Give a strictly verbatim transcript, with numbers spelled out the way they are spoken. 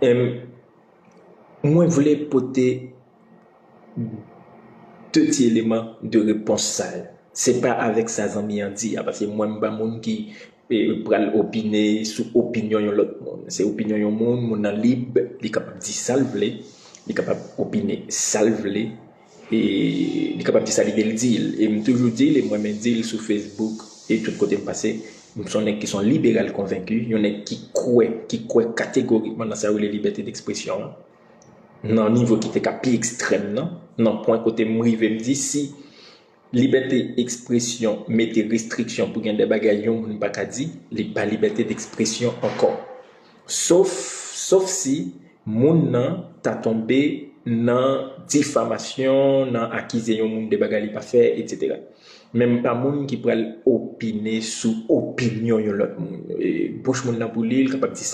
Em, mwen vle pote de ti eleman de repons sa yo. Se pa avèk sa zanmi an di a, paske mwen m pa moun ki e, pral opine sou opinyon yon lòt moun. Se opinyon yon moun, moun nan lib, li kapab di sa l vle, li kapab opine sa l vle, e li kapab di sa lide l di l. E m toujou di l, e mwen menm di l sou Facebook, e tout kote m pase, m se yon nèg ki se yon liberal konvenki, yon nèg ki kwè, ki kwè kategorikman nan sa yo rele libète dekspresyon an, nan nivo ki te ka pi ekstrèm nan, nan pwen kote m rive m di si libète ekspresyon mete restriksyon pou gen de bagay yon moun pa ka di, li pa libète dekspresyon ankò. Sof, sof si moun nan ta tonbe nan difamasyon, nan akize yon moun de bagay li pa fè, etsetera. Men m pa moun ki pral opine sou opinyon yon lòt moun. E, bouch moun nan pou li, l kapab di